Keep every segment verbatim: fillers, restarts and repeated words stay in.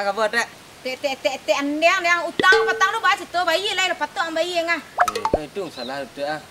Apo, Tek? Tek, tek, tek, tek, andiang, andiang. Utang patang tu, baa carito, bayia lai, lah patuik ang bayia, ngah. Eh, kan itu salah tu, ah.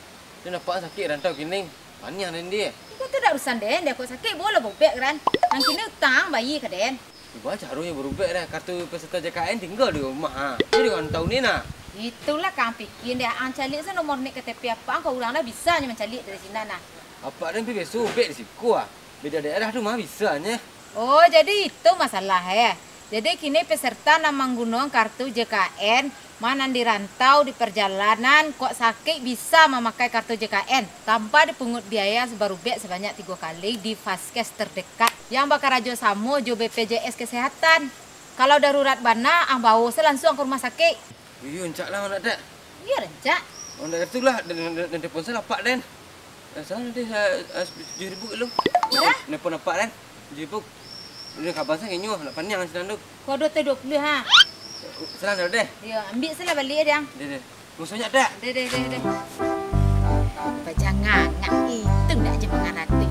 Dia nampak sakik rantau kini. Paniang den dia. Itu tu dak urusan den, dia kok sakik, bolo bobek kan. Ang kini utang, bayia ka den. Cubo caronyo barubek dah, kartu peserta J K N tingga di rumah, ha. Jadi rantau ni nah. Itulah kang pikia dek ang, caliak se nomor nik K T P apak ang, kok urang dah bisa nyo mancaliak dari sinan nah. Apak den pi biaso ubek di siko ah. Beda daerah tu mah bisa nye. Oh, jadi itu masalah eh. Jadi kini peserta nan manggunoan kartu J K N, ma nan di rantau, di parjalanan, kok sakik bisa mamakai kartu J K N, tanpa dipungut biaya barubek sabanyak tigo kali di vaskes terdekat yang bakarajo samo jo B P J S Kesehatan. Kalau darurat bana, ang bawo se lansuang ka rumah sakik. Iyo, rancak lah, Tek. Iyo, rancak. Oh, ndak ado tu lah, den, den, den telepon salah apak den. Eh, salah nanti, eh, eh, tujuh ribu kilo. Bara? Nelpon apak den, tujuh ribu. Ini kabar saya inyo, nak paniang sinan tu. Kau dua ratus dua puluh, ha? Salah dah deh. Iyo, ambiak salah baliak, Dang. Deh, deh. Maksudnya, Tek? Deh, deh, deh, deh. Bajangangak itu ndak aja mangarati.